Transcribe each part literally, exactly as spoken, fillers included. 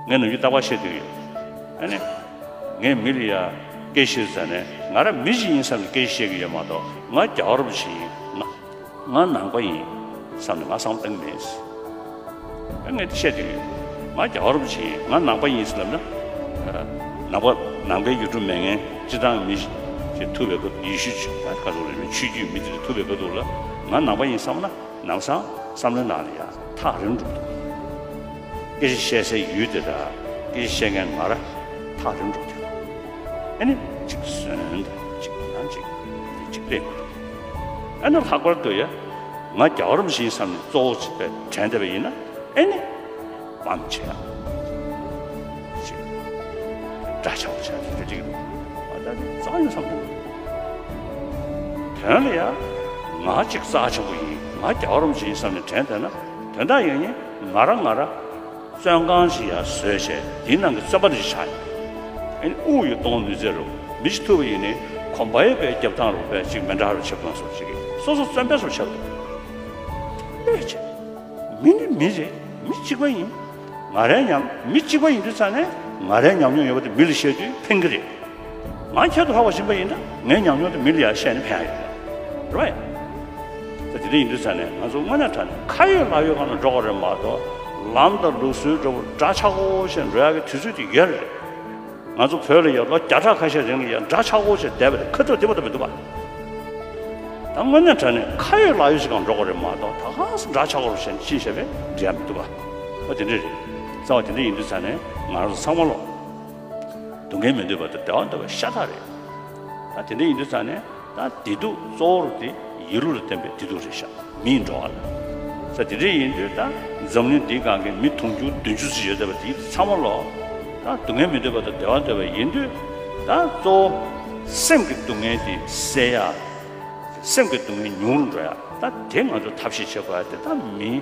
ངས་ནམ་རྒྱུན་རྟག་པར་བཤད་དུས་ཡོད། ཨ་ནི། ངས་མི་ལ་ཡ་སྐད་ཆ་བཤད་ཟེར་ནས་ང་རང་མི་ཞིག་ཡིན་བསམ་ནས་སྐད་ཆ་བཤད་ཀྱི་ཡོད་མ་གཏོགས། ང་རྒྱལ་བ་རིན་པོ་ཆེ་ཡིན། ང་ང་ནང་པ་ཡིན་བསམ་ནས་ང་བསམ་བློ་བཏང་གི་མེད། ཨ། ངས་དེ་བཤད་དུས་ཡོད། ང་རྒྱལ་བ་རིན་པོ་ཆེ་ཡིན། ང་ནང་པ་ཡིན་ཟེར་ལབ་ན། ཨ། ནང་པ་ནང་པའི་ཡུལ་གྲུ་མེད་མཁན་སྤྱིར་བཏང་མི་ཞིག་ཐུག་པའི་སྐབས། ཡེ་ཤུ་ཆོས་ཁ་ཚོ་རེད། ཆོས་བརྒྱུད་མི་དེ་ཐུག་པའི་སྐབས་དུས་ལ་ང་ནང་པ་ཡིན་བསམ་ན། ནང་སང་བསམ་བློའི་ནང་ལ་ཡ་ཐག་རིང་འགྲོ་འདུག་སྐད་ཆ་བཤད་སའི་ཡུལ་དེ་དང་སྐད་ཆ་བཤད་མཁན་ང་རང་ཐག་རིང་འགྲོ་འདུག་ཨ་ནི་གཅིག་ཟོན་དང་གཅིག་ནང་གཅིག་གཅིག་རེད། ཨ་ནི་ལྷག་པར་དུ་ཡ་ང་རྒྱལ་བ་རིན་པོ་ཆེ་ཡིན་བསམ་ནས་གཙོ་བོ་བྱས་པའི་དྲན་བསྡད་པ་ཡིན་ན། ཨ་ནི་མ་བྱེད་ཡ། ཅིག་འདྲ་ཆགས་པོ་བྱས་ཏེ་འགྲིག་གི་འདུག་ཨ། ད་ནི་རྩ་ཡིན་བསམ་གི་འདུག་དོན་ལ་ཡ་ང་གཅིག་རྩ་ཆེན་པོ་ཡིན། ང་རྒྱལ་བ་རིན་པོ་ཆེ་ཡིན་བསམ་ནས་དྲན་བསྡད་ན། དོན་དག་ཡིན་ཡིན་ང་རང་ང་རང་བཙོན་ཁང་ཞིག་ཡར་བཟོས་བྱས་དེའི་ནང་གི་བཙོན་པ་རེ་ཞིག་ཆགས་ཡོད། ཨ་ནི་དབུགས་ཡོད་གཏོང་ནུས་ཚད་རུ་མི་ཞིག་ཐུག་པ་ཡིན་ནའི་གོམ་པའི་པའི་རྒྱབ་ཐང་རུ་པའི་ཅིག་མི་འདྲ་རུ་ཆགས་གཏོང་སོགས་ཅིག་སོ་སོ་བཙོན་པའི་སོགས་ཆགས་འདུག་ལོས་བྱེད། མི་ནི་མི་རེད། མི་གཅིག་པ་ཡིན། ང་རའི་ཉམས། མི་གཅིག་པ་ཡིན་དུས་ཙང་ནས་ང་རའི་ཉམས་མྱོང་ཡོད་པ་དེ་མི་ལ་བཤད་དུས་ཕན་གྱི་རེད། ང་ཁྱད་དུ་འཕགས་པ་ཡིན་པ་ཡིན་ན་ངའི་ཉམས་མྱོང་དེ་མི་ལ་ཡང་བཤད་ནས་ཕན་ཡ་ཡོད་རེད་པ། ད་དེ་འདྲ་ཡིན་དུས་ཙང་ནས་ང་ཚོ་དངོས་གནས་དྲང་གནས་ཁ་ཡོད་ལག་ཡོད་སྒང་ལ་འགྲོ་དགོས་རེད་མ་གཏོགས། ལམ་དང་ལུགས་སྲོལ་འདྲ་པོ་འདྲ་ཆགས་པོ་བྱས་འགྲོ་ཡག་གི་དུས་ཚོད་དེ་ཡོད་རེད། ང་ཚོ་བོད་ལ་ཡང་ལོ་བརྒྱ་ཕྲག་ཁ་ཤས་རིང་ལ་ཡང་འདྲ་ཆགས་པོ་བྱས་བསྡད་པ་དེ་ཁ་ཐུག་བདེ་པོ་ད་མི་འདུག་པ། ད་དངོས་གནས་དྲང་གནས་ཁ་ཡོད་ལག་ཡོད་ཅིག་སྒང་འགྲོ་དགོས་རེད་མ་གཏོགས། ད་ག་སེ་འདྲ་ཆགས་པོ་བྱས་ནས་ཅི་བྱས་པས་འགྲིག་ཡ་མི་འདུག་པ། ཨོ་དེ་འདྲ་རེད། རྩ་བ་དེ་འདྲ་ཡིན་དུས་ཙང་ནས་ང་རང་ཚོ་ཚང་མ་ལོ། སྡུག་བསྔལ་མི་འདོད་པ་དང་བདེ་བ་འདོད་པ་ཤ་སྟག་རེད། ད་དེ་འདྲ་ཡིན་དུས་ཙང་ནས་ད་བདེ་སྡུག་གཙོ་བོར་དེ་ཡིད་བློ་ལ་བརྟེན་པའི་བདེ་སྡུག་རེད་ཤག་མིའི་འགྲོ་བ་ལ། ས་དེ་འདྲ་ཡིན་དུས་ད་འཛམ་གླིང་འདིའི་སྒང་གི་མི་དུང་ཕྱུར་བདུན་ཅུ་ཙམ་ཡོད་བསྡད་པ་དེ་ཚང་མ་ལོ། ད་སྡུག་བསྔལ་མི་འདོད་པ་དང་བདེ་བ་འདོད་པ་ཡིན་དུས། ད་གཙོ་བོ་སེམས་ཀྱི་སྡུག་བསྔལ་དེ་སེལ་ཡ། སེམས་ཀྱི་སྡུག་བསྔལ་ཉུང་རུ་འགྲོ་ཡ། ད་དེ་ང་ཚོ་ཐབས་ཤེས་བྱེད་དགོས་ཡ་དེ་ད་མི་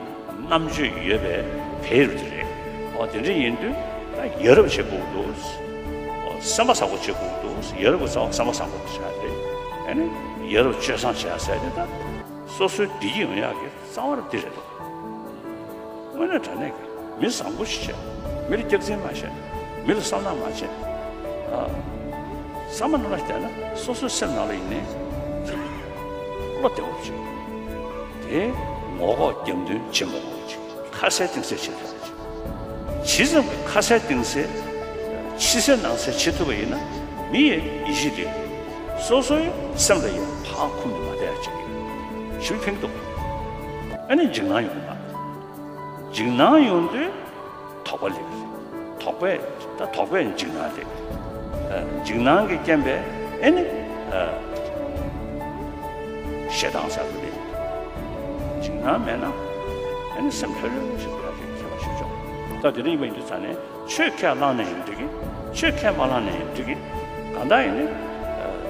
རྣམ་དཔྱོད་ཡོད་པའི་བེད་རུ་དེ་རེད། ཨོ་དེ་འདྲ་ཡིན་དུས་ད་ཡ་རབས་བྱེད་དགོས་འདུག་ཨོ་སེམས་པ་བཟང་པོ་བྱེད་དགོས་འདུག་ཡ་རབས་ཀྱི་རྩ་བ་སེམས་པ་བཟང་པོ་བྱ་དེ་རེད། ཨ་ནི་ཡ་རབས་སྤྱོད་བཟང་བྱ་ཟེར་དེ་ད་སོ་སོའི་བདེ་སྐྱིད་ཡོང་ཡག་གི་རྩ་བ་རུ་དེ་རེད་འདུག་དངོས་གནས་དྲང་གནས་ཀྱི་མི་བཟང་པོ་ཞིག་བྱས། མི་ལ་སྐྱག་རྫུན་མ་བཤད། མི་ལ་བསམ་ནག་མ་བྱེད། ཨ། བསམ་པ་ནང་ལ་བསྡད་ན་སོ་སོའི་སེམས་ནང་ལ་ཡིན་ནའི་བློ་བདེ་པོ་བྱེད། དེ་ངོ་ལྐོག་རྒྱབ་མདུན་བྱེད་མ་དགོས་པ་བྱེད། ཁ་གསལ་གཏིང་གསལ་བྱེད་ཐུབ་པ་བྱེད། ཇི་ཙམ་གྱིས་ཁ་གསལ་གཏིང་གསལ་ཕྱི་གསལ་ནང་གསལ་བྱེད་ཐུབ་པ་ཡིན་ན་མི་ཡི་ཡིད་ཆེས་དེ་སོ་སོའི་སེམས་ལ་ཡང་ཕར་འཁུམས་ནས་མ་བསྡད་ཡ་བྱེད་ཀྱི་ཞིབ་ཕན་གྱི་འདུག་ཨ་ནི་འཇིགས་སྣང་ཡོང་གི་མ། འཇིགས་སྣང་ཡོང་དུས་དོགས་པ་སླེབས་རེད། དོགས་པས་ད་དོགས་པས་འཇིགས་སྣང་སླེབས། ཨ། འཇིགས་སྣང་གི་རྐྱེན་པས་ཨེ་ནི། ཨ། ཞེ་སྡང་ཟེར་བ་སླེབས། འཇིགས་སྣང་མེད་ན་ཨེ་ནི་སེམས་ལྷོད་ལྷོད་ཞིག་ཡོད་རེད། ཁྱད་པར་ཞུ་ཆོག་ད་དེ་འདྲ་ཡིན་པ་ཡིན་དུས་ཙང་ནས་ཆོས་ཁས་བླངས་ནས་ཡིན་འགྲིག་གི། ཆོས་ཁས་མ་བླངས་ནས་ཡིན་འགྲིག་གི། གང་ལྟར་ཡིན་ནི། ཨ།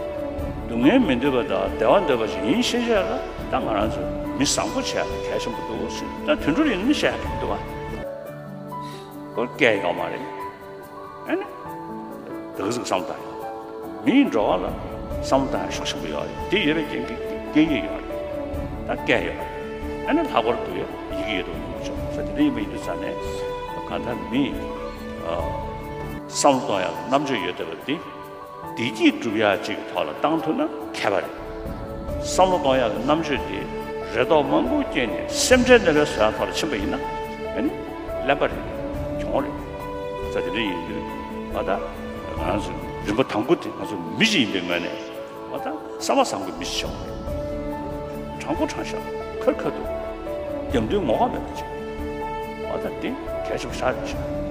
སྡུག་བསྔལ་མི་འདོད་པ་དང་བདེ་བ་འདོད་པ་ཞིག་ཡིན་ཤེས་བྱས་ལ་ད་ང་རང་ཚོ་མི་བཟང་པོ་བྱས་གལ་ཆེན་པོ་འདུག་ཟེར། ད་དུད་འགྲོ་ཡིན་ནི་བཤད་ཡ་གི་འདུག་བ། ཁོ་སྐད་ཡོད་མ་རེད། ཨ་ནི། དེ་ག་ཟིག་བསམ་བཏང་ཡོད། མིའི་འགྲོ་བ་ལ་བསམ་བཏང་ཡ་ཤུགས་ཆེན་པོ་ཡོད་རེད། དེ་ཡོད་པའི་རྐྱེན་གྱིས་སྐད་ཡིག་ཡོད་རེད། ད་སྐད་ཡོད་རེད། ཨ་ནི་ལྷག་པར་དུ་ཡ་ཡི་གེ་ཡོད་དུ་མི་མ་ཆོག་ས་དེ་འདྲ་ཡིན་པ་ཡིན་དུས་ཙང་ནས་གང་ལྟར་མིས་བསམ་བློ་གཏོང་ཡ་ལ་རྣམ་དཔྱོད་ཡོད་བསྡད་པ་འདི། བདེ་སྐྱིད་སྒྲུབ་ཡག་ཅིག་གི་ཐོག་ལ་བཏང་ཐུབ་ན་མཁས་པ་རེད། བསམ་བློ་གཏོང་ཡག་གི་རྣམ་དཔྱོད་དེ་རེ་དོགས་མང་པོ་སྐྱེས་ནས་སེམས་ཁྲལ་ནད་པའི་བཟོ་ཡག་ཐོག་ལ་ཕྱིན་པ་ཡིན་ན་ཨ་ནི་གླེན་པ་རེད། གྱོང་རེད། ས་དེ་འདྲ་ཡིན་དུས་ཨ་ད་ང་རང་ཚོ་རིམ་པ་དང་པོ་དེ་ང་ཚོ་མི་ཞིག་ཡིན་པའི་ངོས་ནས་ཨ་ད་བསམ་པ་བཟང་པོའི་མི་ཞིག་བྱུང་བ་རེད། དྲང་པོ་དྲང་བཞག་ཁ་རི་ཁ་ཐུག་རྒྱབ་མདུན་ངོ་ལྐོག་མེད་པ་ཅིག་ཨ་ད་དེ་གལ་ཆེན་པོ་ཞེ་དྲག་རེད་ཤག